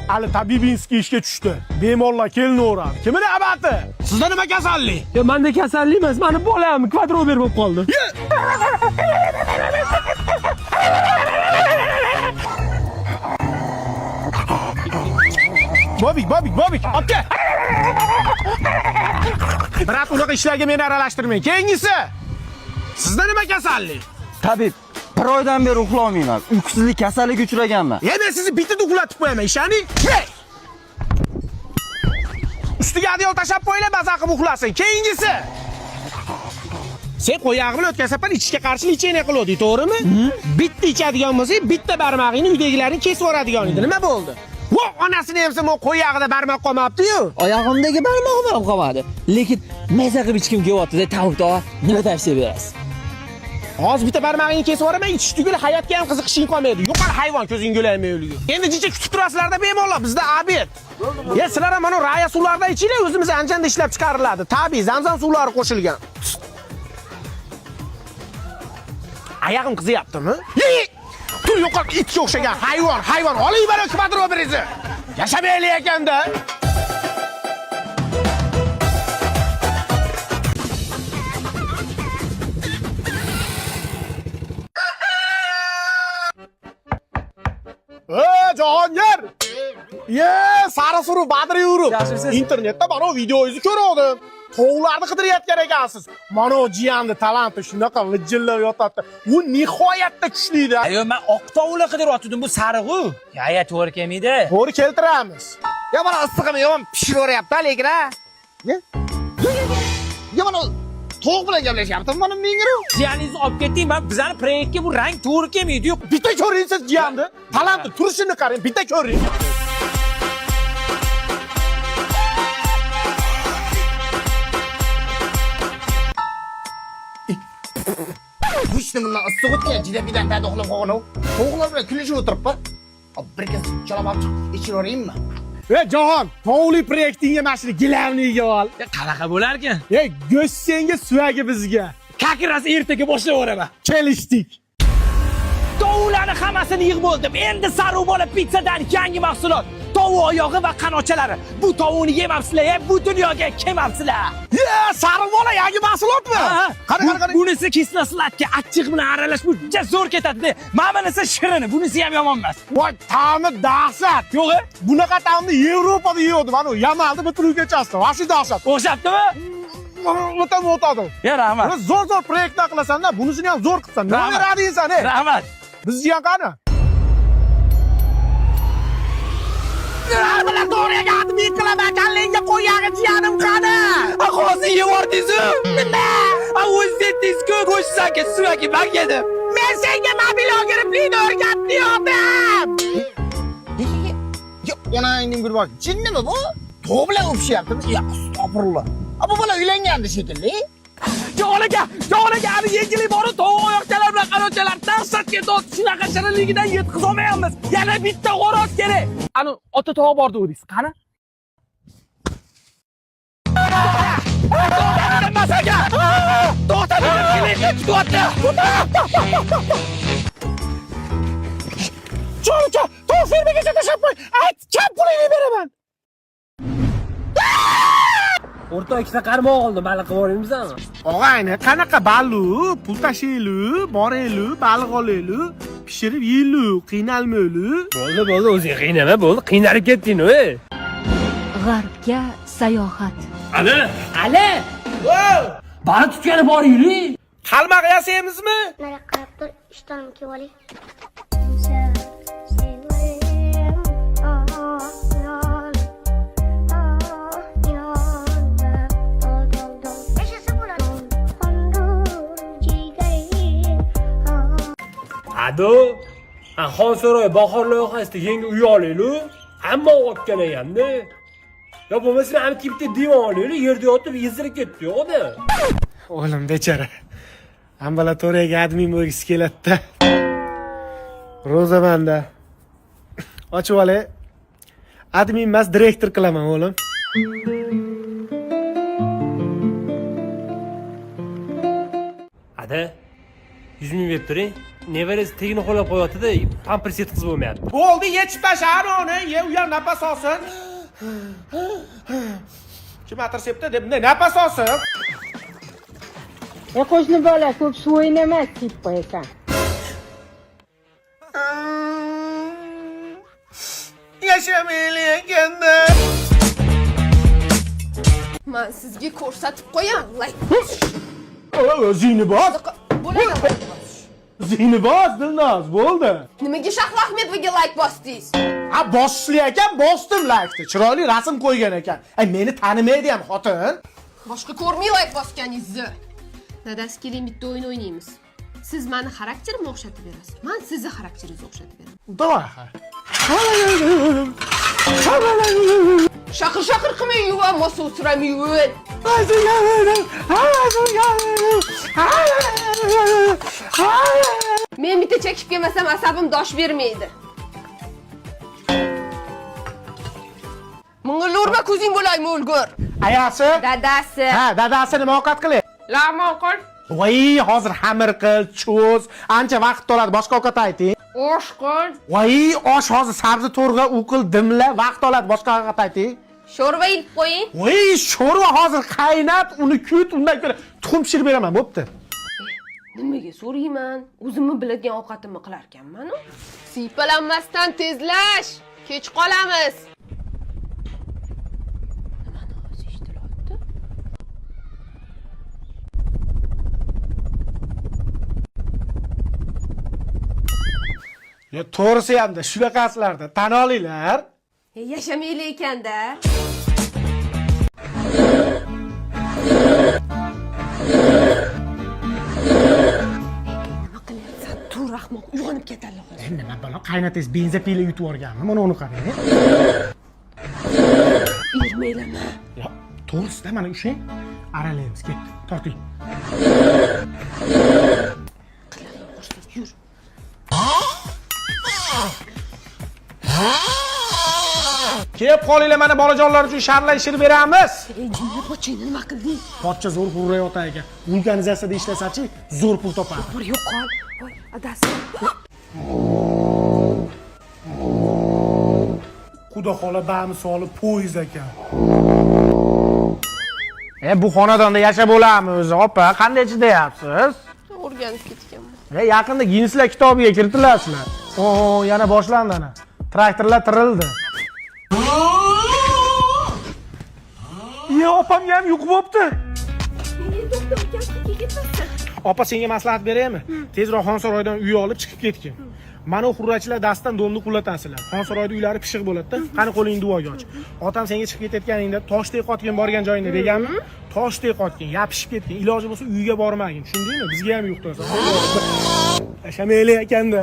Hali tabibinskiy ishga tushdi. Bemorlar kelinaveradi. Kimni abati? Sizda nima kasallik? Yo, menda kasallik emas, mani bolam kvadrober bo'lib qoldi. Bobik, Bobik, Bobik, olib kel. Brat, unaqa ishlarga meni aralashtirmang. Keyingisi. Sizda nima kasallik? Tabib, bir oydan beri uxlolmayman. Uyqusizlik kasalligiga uchraganman. Ya men sizni bittada uxlatib qo'yaman, ishoning. Hey! Ustiga adyol tashlab qo'yinglar, maza qilib uxlasin. Keyingisi. Sen qo'yog'i bilan o'tgan safar ichishga qarshi lecheniya qiluvding, to'g'rimi? Bitta ichadigan bo'lsang, bitta barmog'ingni uydagilarni kesib yuboradigan edi. Nima bo'ldi? Vo, onasini emsa, bu qo'yog'ida barmoq qolmabdi-yu. Oyog'imdagi barmog'im ham qolmadi. Lekin maza qilib ichkim kelyapti-da, tabib tog'a. Nima tavsiya berasiz? Hozir bitta barmog'ingni kesib yuboraman, ichish tugul hayotga ham qiziqishing qolmaydi. Yo'qol hayvon ko'zing o'lamay o'lgur. Endi jicha kutib turasizlarda bemorlar, bizda obed. Ya sizlar ham mana raya suvlaridan ichinglar, o'zimiz Anjanda ishlab chiqariladi. Tabiiy zamzam suvlari qo'shilgan. Oyog'im qiziyaptimi? Yi! Tur yo'qol itga o'xshagan hayvon, hayvon. Oling mana kvadroberingizni. Yashamayli ekanda. Ey Jahongir! Ye, sari suruv badri yurib. Internetda mana videongizni ko'rdim. Tovuqlarni qidirayotgan ekansiz. Mana u jiyanni talanti shunaqa vijillab yotadi. U nihoyatda kuchli-da. Ayo, men oq tovuqni qidiryotgandim, bu sariq-u. Ya, ya, to'g'ri kelmaydi. To'g'ri keltiramiz. Ya mana issig'ini yomon pishiraveryapti lekin ha. Ya. Ya mana tovuq bilan gaplashyaptimi mana mengiru? Jiyaningizni olib ketding, man bizani proyektga bu rang to'g'ri kelmaydi. Yo'q. Bitta ko'ring siz jiyanni. Talanti turishini qarang, bitta ko'ring. Bu ishni bundan issiq o'tgan juda bidan dada uxlab qolgan u. Tovuqlar bilan kulishib o'tiribdi. Bir kez chalab olib chiqib ichiraveraymi? Ey Jahon, tovuqli proyektingga mana shuni gilamliga ol. Ya, qanaqa bo'larkan? Ey, go'sht senga, suyagi bizga. Как раз ertaga boshlayveraman. Kelishdik. Tovuqlarni hammasini yig'ib bo'ldim. Endi sariq bola pizzadan yangi mahsulot. Tovuq oyog'i va qanotchalari. Bu tovuqni yemabsizlar, bu dunyoga kelmabsizlar. Ye, sariq bola yangi mahsulotmi? Qara, qara, qara. Bunisi kislo-sladka, achchiq bilan aralash, bu juda zo'r ketadi. Mana bunisi shirini, bunisi ham yomon emas. Voy, ta'mi dahshat. Yo'q, e? Bunaqa ta'mni Yevropada yeyotdim. Mana u Yamalda bir turkachasida. Vashi dahshat. O'xshabdimi? O'tam o'tadi. Ya rahmat. Buni zo'r zo'r proyektlar qilasan-da, bunisini ham zo'r qilsan. Nima Rahmat. beradi inson, ey? Rahmat. Biz jiyan qani? Bular to'g'riga admin qilaman, kallangga qo'yag'i jiyanim qani? A hozir yevordingiz-ku. Nima? A o'zingiz aytdingiz-ku, go'sht aka, suvaki man yedim. Men senga mobil o'giriblikni o'rgatdim. Ya onangning bir bor. Jinnimi bu? Tovuq bilan o'pishyaptimi? Ya astag'firulloh. A bu bola uylangandi shekilli. Jahon aka, Jahon aka, ani yengillik boru tovuq oyoqchalar bilan qanotchalar dahshat ketyapti. Shunaqa shirinligidan yetkazolmayapmiz. Yana bitta xo'roz kerak. Ani ota tog'a bordi o'dingiz. Qani? To'xtating aka! To'xtating, klinika kutyapti. Jon uka, tovuq fermagacha tashlab qo'y. Ayt, kam pulingni beraman. O'rtoq ikkita qarmoq oldim, baliq qilib yuboraymizmi? Og'ayni, qanaqa balu, pul tashlayli, borayli, baliq olayli, pishirib yeyli, qiynalmayli. Bo'ldi, bo'ldi, o'zing qiynama, bo'ldi, qiynalib ketding, ey. G'arbga sayohat. Ali! Ali! Baliq tutgani boringlar. Qalmoq yasaymizmi? Nari qarab tur, ishtonim kiyib olay. Ado, ha Xonsaroy bahor loyihasida yangi uy olaylik. Hamma olgan ekanda. Yo bo'lmasa ham bitta divan olaylik, yerda yotib yezdirib ketdi yo'qda. O'g'lim bechora. Ambulatoriyaga admin bo'lgisi keladi-da. Ro'zamanda. Ochib olay. Admin emas, direktor qilaman o'g'lim. Ada, 100 ming berib turing. Nevarasi tegini uxlab qo'yapti-da, pampers yetkazib bo'lmayapti. Bo'ldi, yechib tashlar uni, ye, u ham nafas olsin. Kim atir sepdi deb bunday nafas olsin. E qo'shni bola ko'p suv o'ynamas deb qo'yasan. Yashamayli ekanda. Man sizga ko'rsatib qo'yam. Layk. O'zingni bos. Bo'ladi. O'zingni bos, Dilnoz, bo'ldi. Nimaga Shahlo Ahmedovaga layk bosdingiz? Ha, bosishli ekan, bosdim laykni. Chiroyli rasm qo'ygan ekan. Ay, meni tanimaydi ham xotin. Boshqa ko'rmay layk bosganingizni. Dadasi, keling, bitta o'yin o'ynaymiz. Siz mani xarakterimga o'xshatib berasiz. Man sizni xarakteringizga o'xshatib beraman. Давай. Shaqir shaqir qilmay yuva, mos o'tiramayver. Men bitta chekib kelmasam asabim dosh bermaydi. Ming'ilurma, ko'zing bo'laymi o'lgur. Ayasi? Dadasi. Ha, dadasi nima ovqat qilay? Lag'mon qil. Voy, hozir xamir qil, cho'z, ancha vaqt oladi, boshqa ovqat ayting. Osh qil. Voy, osh hozir sabzi to'rg'a u qil, dimla, vaqt oladi, boshqa ovqat ayting. Sho'rva ilib qo'ying. Voy, sho'rva hozir qaynat, uni kut, undan ko'ra tuxum pishirib beraman, bo'pti. Nimaga so'rayman? O'zimni biladigan ovqatimni qilar ekanman-u. Siypalanmasdan tezlash. Kech qolamiz. Nimani ovozi eshitilyapti? Ya to'g'risi hamda shunaqasilarda tan olinglar. E, yashamayli ekanda. Nima qilyapsan? Tur, ahmoq, uyg'onib ketadi hozir. Nima balo, qaynatangiz benzopila yutib yuborganmi? Mana uni qarang. Ermaylama. Ya to'g'risida mana ushlang. Aralaymiz, ketdi. Torting. Yur. Kelib qolinglar, mana bolajonlar uchun sharla ishirib beramiz. Ey, jinni pochchangni nima qilding? Pochcha zo'r hurrayotar ekan. Vulkanizatsiyada ishlasachi, zo'r pul topadi. Bir yo'qol. Voy, adasi. Xudo xola bamisoli poyezd ekan. E, bu xonadonda yashab bo'ladimi o'zi, opa? Qanday chidayapsiz? O'rganib ketganman. E, yaqinda Ginneslar kitobiga kiritilasizlar. O, yana boshlandi ana. Traktorlar tirildi. Ye, opamga ham yuqib bo'pti. Opa, senga maslahat beraymi? Tezroq Xonsaroydan uy olib chiqib ketgin. Mana u xurrachilar dastidan domni qulatasizlar. Xonsaroyda uylari pishiq bo'ladi-da. Qani qo'lingni duoga och. Otam senga chiqib ketayotganingda toshdek qotgin borgan joyingda deganmi? Toshdek qotgin, yapishib ketgin. Iloji bo'lsa uyga bormagin. Tushundingmi? Bizga ham yuqtirasan. Yashamaylik ekanda.